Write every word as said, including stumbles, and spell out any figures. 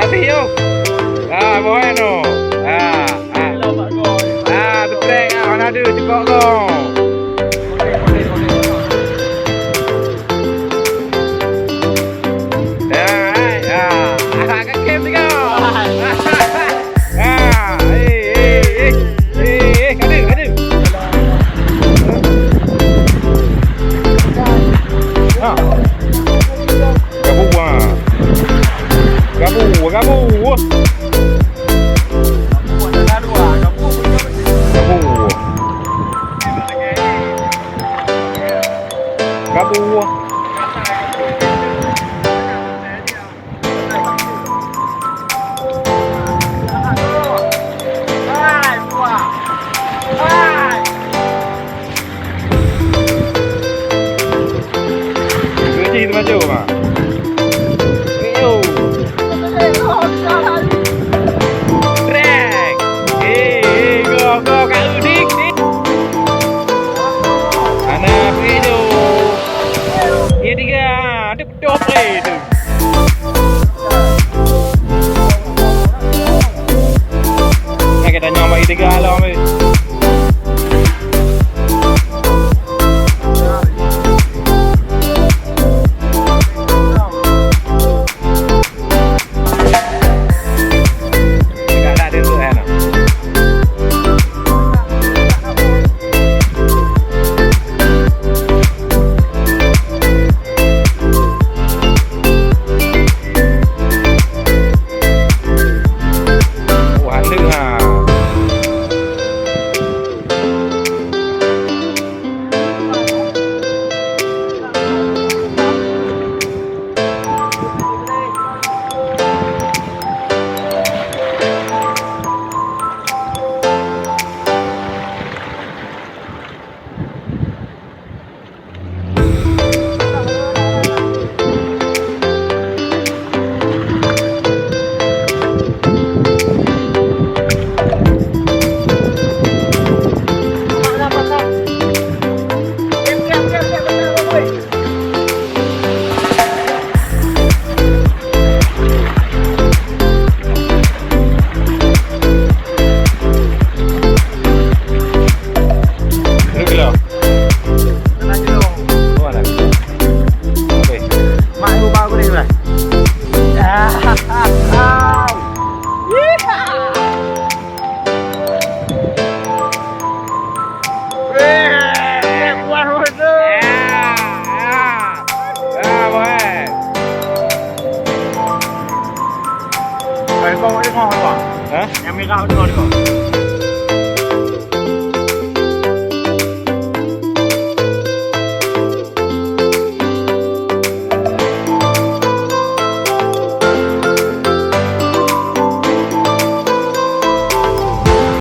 Api yo. Ah, boh no. Ah, ah. Ah, teuprek ah, mana ada cekok kau. Ah, ah. Ah, kat kem tu kau. Ah, eh, eh, eh. Eh, eh, kada, kada. Ah. Gabu, ah. Gabu, gabu. Gabu. Gabu. Gaji tu maju, ha. Ayo. Trek. Eh, eh, go, go, Kak Udik, ni. Anak video. Dia tiga. Aduh. Top eh tu. Nah, kita nyoba tiga lah, weh. Tidak ada duduk, eh, no. Oh, haleue ha. Berapa kilo? Setengah kilo. Oh, alah. Oke. Mak, lu bau ni, Bang. Ah, ah, ah. Yeehaw. Weh, buah betul. Ya, ya. Ya, boy. Eh, kau ni mau apa? Hah? Yang merah tu, tu.